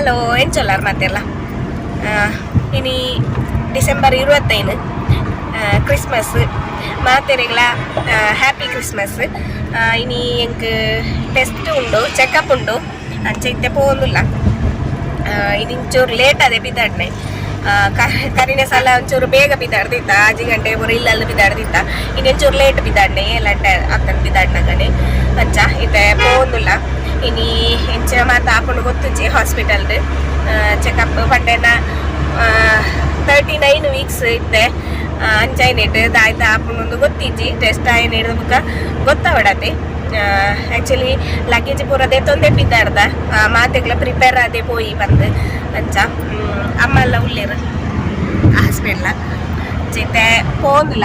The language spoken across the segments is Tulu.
ಹಲೋ, ಎಂಚೊಲ್ಲಾರ್ ಮಾತೆರ್ಲ? ಇನಿ ಡಿಸೆಂಬರ್ 25, ಕ್ರಿಸ್ಮಸ್. ಮಾತೆರೆಗ್ಲ ಹ್ಯಾಪಿ ಕ್ರಿಸ್ಮಸ್. ಇನಿ ಎಂಕ್ ಟೆಸ್ಟ್ ಉಂಡು, ಚೆಕಪ್ ಉಂಡು. ಅಂಚ ಇತ್ತೆ ಪೋವೊಂದುಲ್ಲ. ಇನಿ ಒಂಚೂರು ಲೇಟ್ ಅದೇ ಪಿದಾಡ್ನೆ. ಕರಿನ ಸಲ ಒಂಚೂರು ಬೇಗ ಪಿದಾಡ್ದಿತ್ತ, 6 ಗಂಟೆ ಪೂರ ಇಲ್ಲಲ್ಲಿ ಪಿದಾಡ್ದಿತ್ತ. ಇನಿ ಒಂಚೂರು ಲೇಟ್ ಪಿದಾಡ್ನೆ, 7 ಗಂಟೆ ಅತ್ತನ್ ಪಿದಾಡ್ನಗನೆ. ಅಂಚ ಇತ್ತೆ ಪೋವೊಂದುಲ್ಲ. ಇನಿ ಎಂಚಿನ ಮಾತ ಆಪುಂಡು ಗೊತ್ತುಜ್ಜಿ. ಹಾಸ್ಪಿಟಲ್ ಚೆಕಪ್ ಪಂಡೆನ 39 ವೀಕ್ಸ್ ಇತ್ತೆ. ಅಂಚೈನೆಟ್ ದಾಯ್ತ ಆಪುಂಡು ಗೊತ್ತಿಜ್ಜಿ. ಟೆಸ್ಟ್ ಆಯ್ನ ಬುಕ್ಕ ಗೊತ್ತಾವಡತೆ. ಆಕ್ಚುಲಿ ಲಗೇಜ್ ಪೂರ ದೆತ್ತೊಂದೇ ಪಿದಾಡ್ದ, ಮಾತೆಗ್ಲ ಪ್ರಿಪೇರ್ ಆದೆ ಪೋಯಿ ಬಂದು. ಅಂಚ ಅಮ್ಮ ಎಲ್ಲ ಉಲ್ಲೇರು ಹಾಸ್ಪಿಟ್ಲ. ಇತ್ತೆ ಪೋಂದುಲ.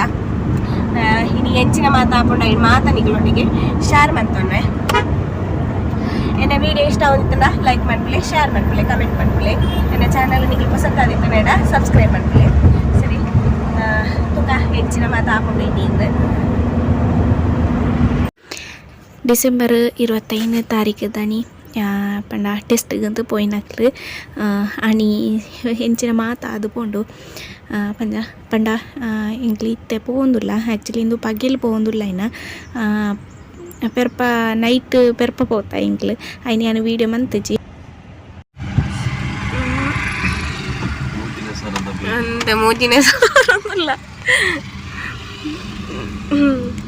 ಇನಿ ಎಂಚಿನ ಮಾತ ಆಪುಂಡು ಐನ್ ಮಾತ ನಿಕ್ಲೊಟ್ಟಿಗೆ ಶೇರ್ ಮಂತೊನ್ವೆ. ಎನ್ನ ವಿಡಿಯೋ ಇಷ್ಟ ಆಗುತ್ತಲ್ಲ, ಲೈಕ್ ಮನ್ಪುಲೆ, ಶೇರ್ ಮನ್ಪುಲೆ, ಕಮೆಂಟ್ ಮನ್ಪುಲೆ. ಎನ್ನ ಚಾನಲ್ ನಿಕ್ಲು ಪಸಂದ್ ಆದಿತ್ತನೇಡ ಸಬ್ಸ್ಕ್ರೈಬ್ ಮನ್ಪುಲೆ. ಸರಿ, ತುಕ ಎಂಚಿನ ಮಾತ ಆಪುಂಡು ಇನ್ನಿಂದು. ಡಿಸೆಂಬರ್ 25 ತಾರೀಕು ದಾನಿ ಪಂಡ ಟೆಸ್ಟ್ಗಂತ ಪೋಯಿನಕ್ಲು ಆನಿ ಎಂಚಿನ ಮಾತ ಆದ್ ಪೋಂಡು ಪಂಡ ಪಂಡ ಎಂಕ್ಲು ಇತ್ತೆ ಪೋವೊಂದುಲ್ಲ. ಆ್ಯಕ್ಚುಲಿ ಇಂದು ಪಗೆಲ್ ಪೋವೊಂದುಲ್ಲ ಇನ್ನ. ಪೆರ್ಪ ನೈಟ್ ಪೆರ್ಪ ಪೋತ ಎಂಕ್ಲು. ಐನ್ ಯಾನ್ ವೀಡಿಯೋ ಮಂತುಜಿ. ಮೂಜಿನ ಸರದ. ಅಂತೆ, ಮೂಜಿನೇ ಸಾವಿರ.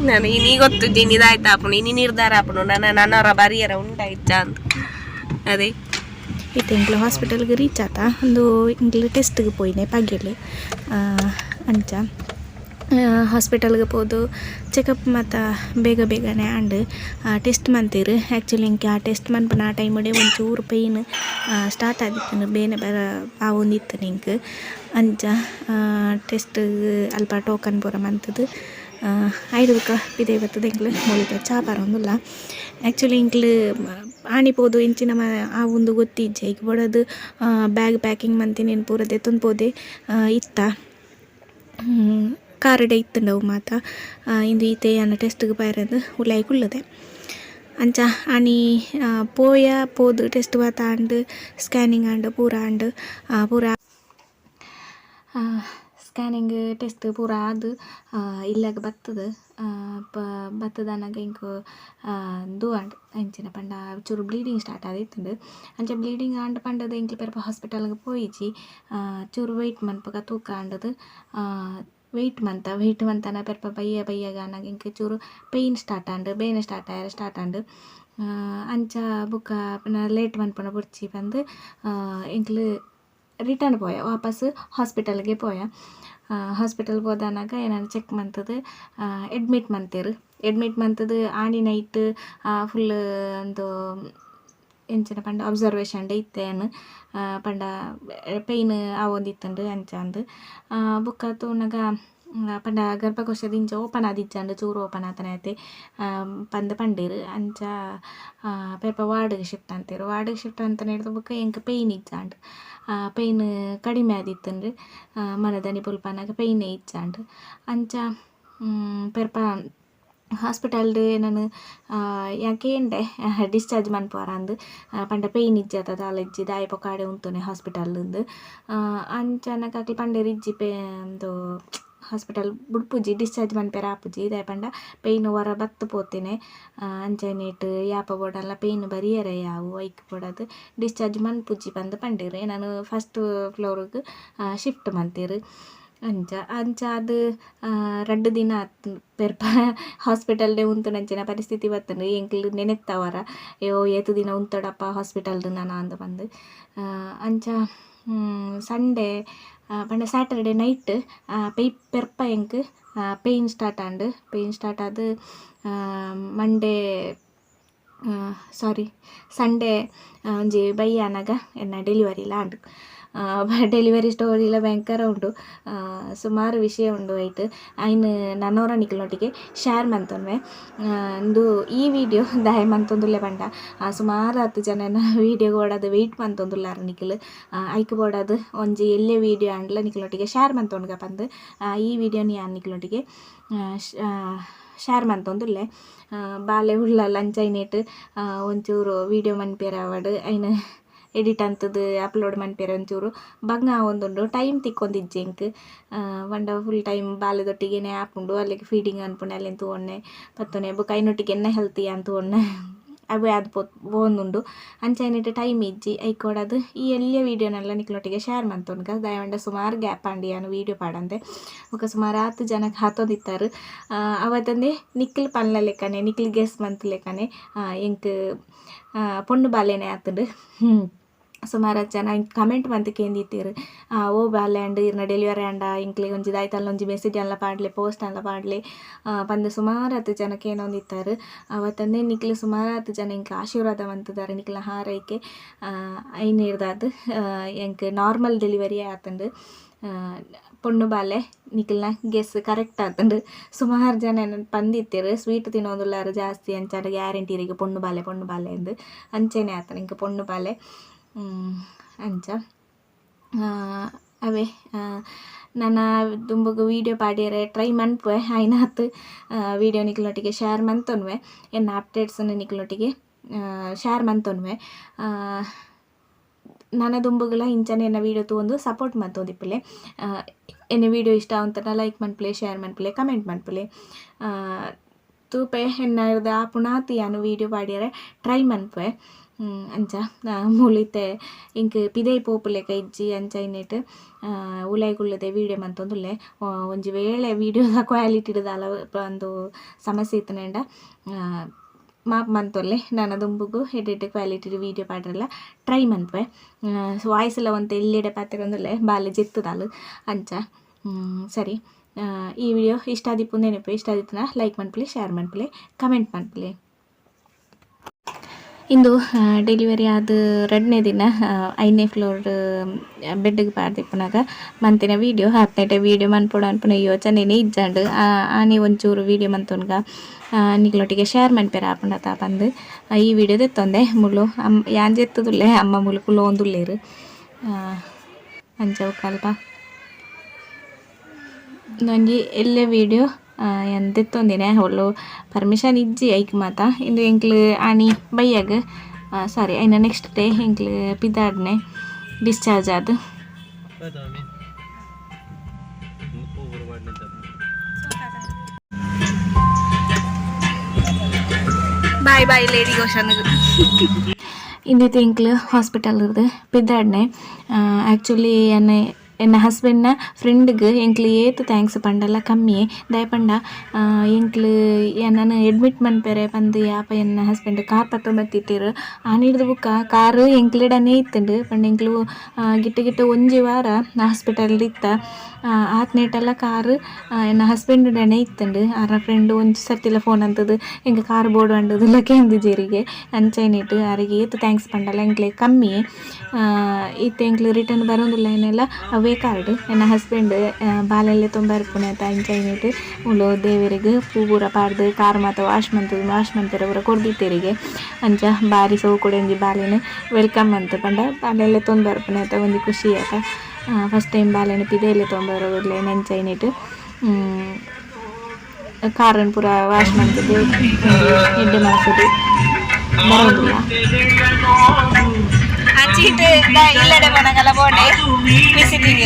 ನಾನು ಇನಿ ಗೊತ್ತು ಇನಿದಾಯ್ತು ಆಪುಂಡು. ಇನಿ ನಿರ್ಧಾರ ಆಪುಂಡು. ನನ್ನ ನನ್ನವರ ಬರಿಯರ ಉಂಟಾಯ್ತ ಅಂತ ಅದೇ. ಇತ್ತೆ ಎಂಕ್ಲು ಹಾಸ್ಪಿಟಲ್ಗೆ ರೀಚ್ ಆತ. ಒಂದು ಎಂಕ್ಲು ಟೆಸ್ಟ್ಗೆ ಪೋಯಿನೆ ಪಗೆಲ್. ಅಂಚ ಹಾಸ್ಪಿಟಲ್ಗೆ ಪೋದು ಚೆಕಪ್ ಮಾತ ಬೇಗ ಬೇಗನೆ ಆಂಡ್. ಟೆಸ್ಟ್ ಮಂತೀರು. ಆ್ಯಕ್ಚುಲಿ ಎಂಕ್ ಆ ಟೆಸ್ಟ್ ಮನ್ಪುನ ಆ ಟೈಮುಡೆ ಒಂಚೂರು ಪೇಯ್ನ್ ಸ್ಟಾರ್ಟ್ ಆದಿತ್ತುಂಡು, ಬೇನೆ ಬರ ಆವೊಂದಿತ್ತು ಎಂಕ್. ಅಂಚ ಟೆಸ್ಟ್ ಅಲ್ಪ ಟೋಕನ್ ಪೂರ ಮಂತುದು ಐಡ್ ಬೊಕ ಪಿದಯಿ ಬತ್ತುದು ಎಂಕ್ಲು ಮೂಲಿದ ಚಾ ಪರೊಂದುಲ್ಲ. ಆ್ಯಕ್ಚುಲಿ ಎಂಕ್ಲು ಆಣಿ ಪೋದು ಎಂಚಿನ ಆವುಂದು ಗೊತ್ತಿಜ್ಜಿ. ಐಕ್ ಬೋಡಾದ್ ಬ್ಯಾಗ್ ಪ್ಯಾಕಿಂಗ್ ಮಂತಿನೆನ್ ಪೂರ ದೆತ್ತೊಂದು ಪೋದೆ ಇತ್ತ. ಕಾರುಡೆ ಇತ್ತುಂಡು ಅವು ಮಾತ. ಇಂದು ಈತೆ ಯಾನ್ ಟೆಸ್ಟ್ಗ್ ಪೋಯೆರೆಂದ್ ಉಲಾಯಿ ಕುಲ್ಲುದೆ. ಅಂಚ ಆನಿ ಪೋಯ, ಪೋದು ಟೆಸ್ಟ್ ಮಾತ ಆಂಡ್, ಸ್ಕ್ಯಾನಿಂಗ್ ಆಂಡ್, ಪೂರ ಆಂಡ್. ಪೂರ ಸ್ಕ್ಯಾನಿಂಗ್, ಟೆಸ್ಟ್ ಪೂರ ಆದ್ ಇಲ್ಲಗ್ ಬತ್ತುದು. ಬತ್ತುದಾನಗ ಎಂಕ್ ಇಂದು ಆಂಡ್. ಎಂಚಿನ ಪಂಡ ಚೂರು ಬ್ಲೀಡಿಂಗ್ ಸ್ಟಾರ್ಟ್ ಆದಿತ್ತುಂಡು. ಅಂಚ ಬ್ಲೀಡಿಂಗ್ ಆಂಡ್ ಪಂಡದು ಎಂಕ್ಲು ಪೆರ್ಪ ಹಾಸ್ಪಿಟಲ್ಗ್ ಪೋಯಿಜಿ. ಚೂರು ವೈಟ್ ಮನ್ಪುಗ ತೂಕ ಆಂಡದು ವೆಯ್ಟ್ ಮಂತ. ವೆಯ್ಟ್ ಮಂತನ ಪೆರ್ಪ ಬಯ್ಯ ಬಯ್ಯಗ ಆನಗ ಎಂಕ್ ಚೂರು ಪೇಯ್ನ್ ಸ್ಟಾರ್ಟ್ ಆಂಡ್, ಬೇನೆ ಸ್ಟಾರ್ಟ್ ಆಯೆರೆ ಸ್ಟಾರ್ಟ್ ಆಂಡ್. ಅಂಚ ಬೊಕ ಲೇಟ್ ಮನ್ಪುನ ಬೊಡ್ಚಿ ಪಂದ್ ಎಂಕ್ಲು ರಿಟರ್ನ್ ಪೋಯ, ವಾಪಸ್ ಹಾಸ್ಪಿಟಲ್ಗೆ ಪೋಯ. ಹಾಸ್ಪಿಟಲ್ ಪೋದಾನಗ ಎನನ್ ಚೆಕ್ ಮಂತುದು ಎಡ್ಮಿಟ್ ಮಂತೆರ್. ಎಡ್ಮಿಟ್ ಮಂತುದು ಆನಿ ನೈಟ್ ಫುಲ್ ಉಂದು ಎಂಚಿನ ಪಂಡ ಅಬ್ಸರ್ವೇಷನ್ಡ್ ಇತ್ತೆ ಯಾನ್. ಪಂಡ ಪೇಯ್ನ್ ಆವೊಂದಿತ್ತುಂಡು ಅಂಚಾಂದ್. ಬೊಕ್ಕ ತೂನಗ ಪಂಡ ಗರ್ಭಕೋಶ ದಿಂಜ ಓಪನ್ ಆದಿಜ್ಜಂಡ್, ಚೂರು ಓಪನ್ ಆತನೆ ಆತೆ ಪಂದ್ ಪಂಡೆರ್. ಅಂಚ ಪೆರ್ಪ ವಾರ್ಡ್ಗ್ ಶಿಫ್ಟ್ ಆಂತೆರ್. ವಾರ್ಡ್ಗ್ ಶಿಫ್ಟ್ ಆಂತನೇಡ್ದ್ ಬೊಕ್ಕ ಎಂಕ್ ಪೇಯ್ನ್ ಇಜ್ಜಾಂಡ್, ಪೇಯ್ನ್ ಕಡಿಮೆ ಆದಿತ್ತುಂಡು. ಮನದಾನಿ ಬೊಲ್ಪುನಗ ಪೇಯ್ನೆ ಇಜ್ಜಾಂಡ್. ಅಂಚ ಪೆರ್ಪ ಹಾಸ್ಪಿಟಲ್ಡ್ ಎನನ್ ಯಾನ್ ಕೇಂಡೆ, ಡಿಸ್ಚಾರ್ಜ್ ಮನ್ಪುವರಾಂದ್, ಪಂಡ ಪೇಯ್ನ್ ಇಜ್ಜತ, ದಾಲ ಇಜ್ಜಿ, ದಾಯೆ ಬೊಕ ಆಡೆ ಉಂತುನೆ ಹಾಸ್ಪಿಟಲ್ಂದ್. ಅಂಚ ಅನಗ ಅಕ್ಲು ಪಂಡೆರ್, ಇಜ್ಜಿ, ಪೇ ಉಂದು ಹಾಸ್ಪಿಟಲ್ ಬುಡ್ಪುಜಿ, ಡಿಸ್ಚಾರ್ಜ್ ಮನ್ಪೆರೆ ಆಪುಜಿ. ದಾಯೆ ಪಂಡ ಪೇಯ್ನ್ ಒರ ಬತ್ತ್ ಪೋತಿನೆ. ಅಂಚನೆಟ್ ಯಾಪ ಬೋಡಾಂಡಲ ಪೇಯ್ನ್ ಬರಿಯೆರೆ ಯಾವು, ಐಕ್ ಬೋಡಾದ್ ಡಿಸ್ಚಾರ್ಜ್ ಮನ್ಪುಜಿ ಪಂದ್ ಪಂಡೆರ್. ಎನನ್ ಫಸ್ಟ್ ಫ್ಲೋರ್ಗ್ ಶಿಫ್ಟ್ ಮಂತೆರ್. ಅಂಚ ಅಂಚಾದ್ ರಡ್ಡ್ ದಿನ ಆತ್ ಪೆರ್ಪ ಹಾಸ್ಪಿಟಲ್ಡೆ ಉಂತುನಂಚಿನ ಪರಿಸ್ಥಿತಿ ಬತ್ತುಂಡು. ಎಂಕ್ಲು ನೆನೆತ್ತವರ, ಅಯ್ಯೋ, ಏತ್ ದಿನ ಉಂತೊಡಪ್ಪ ಹಾಸ್ಪಿಟಲ್ಡ್ ನನ ಅಂದ್ ಪಂದ್. ಅಂಚ ಸಂಡೇ ಪಂಡ ಸ್ಯಾಟರ್ಡೆ ನೈಟ್ ಪೆಯ್ ಪೆರ್ಪ ಎಂಕ್ ಪೇಯ್ನ್ ಸ್ಟಾರ್ಟ್ ಆಂಡ್. ಪೇಯ್ನ್ ಸ್ಟಾರ್ಟ್ ಆದ್ ಮಂಡೇ, ಸಾರಿ, ಸಂಡೇ ಒಂಜಿ ಬಯ್ಯ ಆನಗ ಎನ್ನ ಡೆಲಿವರಿಲ ಆಂಡ್. ಡೆಲಿವರಿ ಸ್ಟೋರಿಲ ಭಯಂಕರ ಉಂಡು, ಸುಮಾರು ವಿಷಯ ಉಂಡು ಐಟ್. ಐನ್ ನನೊರ ನಿಕಲ್ನೊಟ್ಟಿಗೆ ಶೇರ್ ಮಂತೊನ್ವೆ. ಉಂದು ಈ ವಿಡಿಯೋ ದಾಯೆ ಮಂತೊಂದುಲ್ಲೆ ಪಂಡ, ಸುಮಾರು ಆತ್ ಜನನ ವೀಡಿಯೋ ಬೋಡಾದ್ ವೆಯ್ಟ್ ಮಂತೊಂದುಲ್ಲಾರ್ ನಿಕುಲು. ಐಕ್ ಬೋಡಾದ್ ಒಂಜಿ ಎಲ್ಯ ವೀಡಿಯೋ ಆಂಡಲ ನಿಕಲ್ನೊಟ್ಟಿಗೆ ಶೇರ್ ಮಂತೊನ್ಗ ಪಂದ್ ಈ ವಿಡಿಯೋನ್ ಯಾನ್ ನಿಕಲ್ನೊಟ್ಟಿಗೆ ಶೇರ್ ಮಂತೊಂದುಲ್ಲೆ. ಬಾಲೆ ಉಳ್ಳಲ್ಲ, ಅಂಚ ಐನೇಟ್ ಒಂಚೂರು ವೀಡಿಯೋ ಮನ್ಪೆರೆ ಆವಡ್, ಐನ್ ಎಡಿಟ್ ಅಂತದು ಅಪ್ಲೋಡ್ ಮನ್ಪೆರೆ ಒಂಚೂರು ಬಂಗ ಆವೊಂದುಂಡು. ಟೈಮ್ ತಿಕ್ಕೊಂದಿಜ್ಜಿ ಎಂಕ್. ಪಂಡ ಫುಲ್ ಟೈಮ್ ಬಾಲೆದೊಟ್ಟಿಗೆನೆ ಆಪುಂಡು. ಅಲ್ಲಿಗೆ ಫೀಡಿಂಗ್ ಅನ್ಪುಂಡು ಅಲ್ಲೆನ್ ತೂವೊನ್ನೆ ಪತ್ತೊನೆ ಬೊಕ ಐನೊಟ್ಟಿಗೆ ಎನ್ನ ಹೆಲ್ತ್ ಯಾನ್ ತೂವೊನ್ನೆ ಅವೇ ಆದ್ ಪೋವೊಂದುಂಡು. ಅಂಚಾಯಿನೆಟ್ ಟೈಮ್ ಇಜ್ಜಿ. ಐಕೋಡಾದ್ ಈ ಎಲ್ಯ ವೀಡಿಯೋನೆಲ್ಲ ನಿಕ್ಲೊಟ್ಟಿಗೆ ಶೇರ್ ಮಂತೊನ್ಗ. ದಾಯೆ ಸುಮಾರು ಗ್ಯಾಪ್ ಆಂಡ್ ಯಾನ್ ವೀಡಿಯೋ ಪಾಡಂದೆ. ಬೊಕ ಸುಮಾರು ಆತ್ ಜನಕ್ ಹಾತೊಂದಿತ್ತಾರೆ. ಅವತ್ತಂದೆ ನಿಕ್ಲ್ ಪನ್ಲ ಲೆಕ್ಕನೆ ನಿಕ್ಲ್ ಗೆಸ್ ಮಂತ್ ಲೆಕ್ಕನೆ ಎಂಕ್ ಪೊಣ್ಣು ಬಾಲೆನೆ ಆತುಂಡು. ಸುಮಾರು ಜನ ಕಮೆಂಟ್ ಮಂತ್ ಕೇಂದಿತ್ತೆರ್. ಓ ಬಾಲೆ ಆಂಡ್ ಇರ್ನ ಡೆಲಿವರಿ ಆಂಡ ಎಂಕ್ಲೆಗ್ ಒಂಜಿ ದಾಯ್ತಲ್ಲ ಒಂಜಿ ಮೆಸೇಜ್ ಅಲ್ಲ ಪಾಡ್ಲೆ ಪೋಸ್ಟ್ ಅಲ್ಲ ಪಾಡ್ಲೆ ಪಂದ್ ಸುಮಾರಾತ್ ಜನ ಕೇನೊಂದಿತ್ತಾರೆ. ಅವತ್ತಂದೆ ನಿಕ್ಲ್ ಸುಮಾರಾತ್ ಜನ ಎಂಕ್ ಆಶೀರ್ವಾದ ಮಂತುದಾರ್ ನಿಕ್ಲ್ನ ಹಾರೈಕೆ ಐನೆರ್ದಾದ್ ಎಂಕ್ ನಾರ್ಮಲ್ ಡೆಲಿವರಿ ಆತುಂಡು. ಪೊಣ್ಣು ಬಾಲೆ ನಿಕ್ಲ್ನ ಗೆಸ್ ಕರೆಕ್ಟ್ ಆತುಂಡು. ಸುಮಾರು ಜನ ಎನನ್ ಪಂದಿತ್ತೆರ್ ಸ್ವೀಟ್ ತಿನ್ನೊಂದುಲ್ಲಾರ್ ಜಾಸ್ತಿ ಅಂಚಾಂಡ ಗ್ಯಾರಂಟಿ ಇರೆಗ್ ಪೊಣ್ಣು ಬಾಲೆ ಪೊಣ್ಣು ಬಾಲೆ ಇಂದ್. ಅಂಚೆನೆ ಆತುಂಡು ಎಂಕ್ ಪೊಣ್ಣು ಬಾಲೆ. ಅಂಚ ಅವೇ ನನ ದುಂಬುಗು ವೀಡಿಯೋ ಪಾಡ್ಯೆರೆ ಟ್ರೈ ಮನ್ಪುವೆ. ಆಯ್ನಾತ್ ವೀಡಿಯೋ ನಿಕ್ಲ್ನೊಟ್ಟಿಗೆ ಶೇರ್ ಮಂತೊನ್ವೆ. ಎನ್ನ ಅಪ್ಡೇಟ್ಸ್ ನಿಕ್ಲ್ನೊಟ್ಟಿಗೆ ಶೇರ್ ಮಂತೊನ್ವೆ. ನನ ದುಂಬುಗುಲ ಇಂಚನೆ ಎನ್ನ ವೀಡಿಯೋ ತೂವೊಂದು ಸಪೋರ್ಟ್ ಮಂತೊಂದಿಪ್ಪುಲೆ. ಎನ್ನ ವೀಡಿಯೋ ಇಷ್ಟ ಆವೊಂತುಂಡ ಲೈಕ್ ಮನ್ಪುಲೆ, ಶೇರ್ ಮನ್ಪುಲೆ, ಕಮೆಂಟ್ ಮನ್ಪುಲೆ. ತೂಪೆ ಎನ್ನ ಆಪುನಾತ್ ಯಾನ್ ವೀಡಿಯೋ ಪಾಡ್ಯೆರೆ ಟ್ರೈ ಮನ್ಪುವೆ. ಅಂಚ ಮೂಲು ಇತ್ತೆ ಎಂಕ್ ಪಿದಯಿ ಪೋಪುಲೆಕ ಇಜ್ಜಿ. ಅಂಚ ಐನೆಟ್ ಉಲಾಯಿ ಕುಲ್ಲುದೆ ವೀಡಿಯೋ ಮಂತೊಂದುಲ್ಲೆ. ಒಂಜಿ ವೇಳೆ ವೀಡಿಯೋದ ಕ್ವಾಲಿಟಿ ದಾಲ ಉಂದು ಸಮಸ್ಯೆ ಇತ್ತುಂಡ ಮಾಪ್ ಮಂತೊಲ್ಲೆ. ನನ ದುಂಬುಗು ಎಡ್ಡೆ ಕ್ವಾಲಿಟಿ ವೀಡಿಯೋ ಪಾಡ್ರೆಲ ಟ್ರೈ ಮನ್ಪುವೆ. ವಾಯ್ಸ್ ಎಲ್ಲ ಒಂತೆ ಎಲ್ಯೆಡೆ ಪಾತೆರೊಂದುಲ್ಲೆ ಬಾಲೆ ಜೆತ್ತುದಾಲ್ ಅಂಚ. ಸರಿ, ಈ ವಿಡಿಯೋ ಇಷ್ಟ ಆದಿಪ್ಪು ನೆನಪು. ಇಷ್ಟ ಆದಿತ್ತುಂಡ ಲೈಕ್ ಮನ್ಪುಲೆ, ಶೇರ್ ಮನ್ಪುಲೆ, ಕಮೆಂಟ್ ಮನ್ಪುಲೆ. ಇಂದು ಡೆಲಿವರಿ ಆದ್ ರಡ್ಡನೇ ದಿನ 5ನೇ ಫ್ಲೋರ್ ಬೆಡ್ಗೆ ಪಾಡ್ದಿಪ್ಪುನಗ ಮಂತಿನ ವೀಡಿಯೋ. ಆತ್ನೇಟೆ ವೀಡಿಯೋ ಮನ್ಪೊಡು ಅನ್ಪುನ ಯೋಚನೆನೇ ಇಜ್ಜಾಂಡ್. ಆನಿ ಒಂಚೂರು ವೀಡಿಯೋ ಮಂತೊನ್ಗ ನಿಕ್ಲೊಟ್ಟಿಗೆ ಶೇರ್ ಮನ್ಪೆರೆ ಆಪುಂಡತ ಪಂದ್ ಈ ವೀಡಿಯೋ ದೆತ್ತೊಂದೆ. ಮುಲು ಯಾನ್ ಜೆತ್ತುದುಲ್ಲೆ, ಅಮ್ಮ ಮುಲು ಕುಲೋಂದುಲ್ಲೆರ್. ಅಂಚ ಅಲ್ಪ ಒಂಜಿ ಎಲ್ಯ ವೀಡಿಯೋ ಯಾನ್ ದೆತ್ತೊಂದಿನಿ. ಅವ್ಲು ಪರ್ಮಿಷನ್ ಇಜ್ಜಿ ಐಕ್ ಮಾತ. ಇಂದು ಎಂಕ್ಲು ಆನಿ ಬಯ್ಯಗ್ ಸಾರಿ ಐನ ನೆಕ್ಸ್ಟ್ ಡೇ ಎಂಕ್ಲು ಪಿದಾಡ್ನೆ ಡಿಸ್ಚಾರ್ಜ್ ಆದ್. Bye bye Lady Goschen. ಇಂದಿತ್ತೆ ಎಂಕ್ಲು ಹಾಸ್ಪಿಟಲ್ ಇರ್ದ್ ಪಿದಾಡ್ನೆ. ಆ್ಯಕ್ಚುಲಿ ಎನ್ನ ಎನ್ನ ಹಸ್ಬೆಂಡ್ನ ಫ್ರೆಂಡ್ಗ್ ಎಂಕ್ಲು ಏತ್ thanks ಪಂಡಲ ಕಮ್ಮಿಯೇ. ದಾಯೆ ಪಂಡ ಎಂಕ್ಲು ಎನನ್ ಅಡ್ಮಿಟ್ ಮನ್ಪೆರೆ ಪಂದ್ ಯಾಪ ಎನ್ನ ಹಸ್ಬೆಂಡ್ ಕಾರ್ ಪತ್ತೊಂದು ಆನಿಡ್ದ್ ಬುಕ್ಕ ಕಾರ್ ಎಂಕ್ಲೆಡನೇ ಇತ್ತುಂಡು. ಪಂಡ ಎಂಕ್ಲು ಗಿಟ್ಟ ಗಿಟ್ಟ ಒಂಜಿ ವಾರ ಹಾಸ್ಪಿಟಲ್ ಇತ್ತ. ಆತ್ನೇಟಲ ಕಾರ್ ಎನ್ನ ಹಸ್ಬೆಂಡನೇ ಇತ್ತುಂಡು. ಆರ್ನ ಫ್ರೆಂಡ್ ಒಂಜಿ ಸರ್ತಿಲ ಫೋನ್ ಅಂತದು ಎಂಕ್ ಕಾರ್ ಬೋಡು ಪಂಡುದುಲ ಕೇಂದಿಜೆರಿಗೆ. ಅಂಚೈನೆಟ್ ಆರೆಗ್ ಏತ್ thanks ಪಂಡಲ ಎಂಕ್ಲೆಗ್ ಕಮ್ಮಿಯೇ. ಇತ್ತೆ ಎಂಕ್ಲು ರಿಟರ್ನ್ ಬರೋಂದುಲ್ಲೇನೆಲ್ಲ ಅವೇ ಕಾರ್ಡ್ ಎನ್ನ ಹಸ್ಬೆಂಡ್ ಬಾಲೆಲ್ಲೆ ತೊಂಬರ್ಪುನೆ ಅಂಚೈನೆಟ್ ಮೂಲು ದೇವೆರೆಗ್ ಪೂ ಪೂರ ಪಾಡ್ದ್ ಕಾರ್ ಮಾತ ವಾಶ್ ಮಂತುದು ವಾಶ್ ಮನ್ಪೆರೆ ಪೂರ ಕೊರ್ದಿತ್ತೆರಿಗೆ. ಅಂಚ ಬಾರಿ ಸೋಕುಡೆ ಒಂಜಿ ಬಾಲೆನ್ welcome ಮಂತ್ ಪಂಡ ಬಾಲೆಲ್ಲೆ ತೊಂಬರ್ಪುನೆ ಒಂಜಿ ಖುಷಿ ಆತ. ಫಸ್ಟ್ ಟೈಮ್ ಬಾಲೆನ್ ಪಿದಯಿಲೆ ತೊಂಬರೊಂದುಲ್ಲೆ ಅಂಚೈನೆಟ್ ಕಾರನ್ ಪೂರ ವಾಶ್ ಮಂತುದು ಎಡ್ಡೆ ಮನ್ಪುದು ಬರೋಂದುಲ್ಲ. ಚೀಟ್ ಇಲ್ಲಡೆ ಪೋನಗಲ ಬೋಡೆ ವಿಸಿಟಿಂಗ್.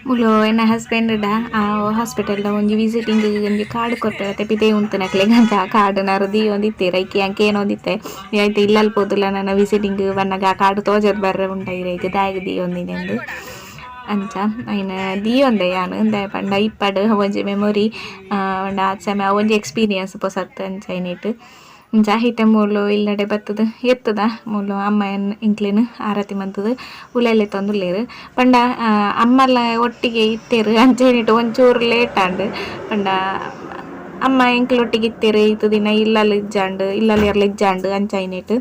ಮುಲು ಎನ್ನ ಹಸ್ಬೆಂಡ್ ಆ ಹಾಸ್ಪಿಟಲ್ ಒಂಜಿ ವಿಸಿಟಿಂಗ್ ಒಂಜಿ ಕಾರ್ಡ್ ಕೊರ್ಪೆರ್ ಪಿದಯಿ ಉಂತುನಕ್ಲೆಗ್. ಅಂಚ ಆ ಕಾರ್ಡ್ ನಾರು ದೀವೊಂದಿತ್ತೆರ್. ಐಕ್ ಯಾನ್ ಕೇನೊಂದಿತ್ತೆ, ಐತೆ ಇಲ್ಲಲ್ ಪೋದುಲ ನನ ವಿಸಿಟಿಂಗ್ ಬನ್ನಗ ಆ ಕಾರ್ಡ್ ತೋಜದ್ ಬರ್ರೆ ಉಂಡ ಇರೆಗ್ ದಾಯೆಗ್ ದೀವೊಂದಿನಿ ಅಂದ್. ಅಂಚ ಐನ್ ದೀಯೊಂದೆ ಯಾನ್. ದಾಯೆ ಪಂಡ ಇಪ್ಪಡ್ ಒಂಜಿ ಮೆಮೊರಿ ಪಂಡ ಆತ್ ಸಮಯ ಒಂಜಿ ಎಕ್ಸ್ಪೀರಿಯನ್ಸ್ ಪೊಸತ್ ಅಂಚ ಐನೆಟ್. ಅಂಚ ಇತ್ತೆ ಮೂಲು ಇಲ್ಲಡೆ ಬತ್ತುದು ಎತ್ತುದ. ಮೂಲು ಅಮ್ಮ ಎಂಕ್ಲೆನ್ ಆರತಿ ಮಂತುದು ಉಲಾಯಿ ಲೆತ್ತೊಂದುಲ್ಲೆರ್. ಪಂಡ ಅಮ್ಮಲ ಒಟ್ಟಿಗೆ ಇತ್ತೆರ್. ಅಂಚ ಐನೆಟ್ ಒಂಚೂರು ಲೇಟ್ ಆಂಡ್. ಪಂಡ ಅಮ್ಮ ಎಂಕ್ಲೊಟ್ಟಿಗೆ ಇತ್ತೆರ್ ಈತ್ ದಿನ ಇಲ್ಲಲ್ ಇಜ್ಜಾಂಡ್, ಇಲ್ಲಲ್ ಏರ್ಲ ಇಜ್ಜಾಂಡ್. ಅಂಚ ಐನೆಟ್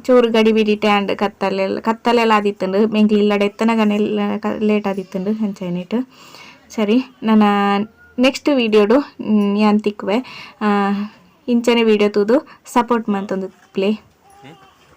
ಚೂರು ಗಡಿಬಿಡಿಟೆ ಆಂಡ್. ಕತ್ತಲೆ ಕತ್ತಲೆಲ ಆದಿತ್ತುಂಡು. ಎಂಕ್ಲು ಇಲ್ಲಡೆ ಎತ್ತನಗನೆ ಲೇಟ್ ಆದಿತ್ತುಂಡು. ಅಂಚ ಐನೆಟ್ ಸರಿ, ನನ ನೆಕ್ಸ್ಟ್ ವೀಡಿಯೋಡು ಯಾನ್ ತಿಕ್ಕುವೆ. ಇಂಚನೆ ವೀಡಿಯೋ ತೂದು ಸಪೋರ್ಟ್ ಮಂತೊಂದು ಪ್ಲೇ.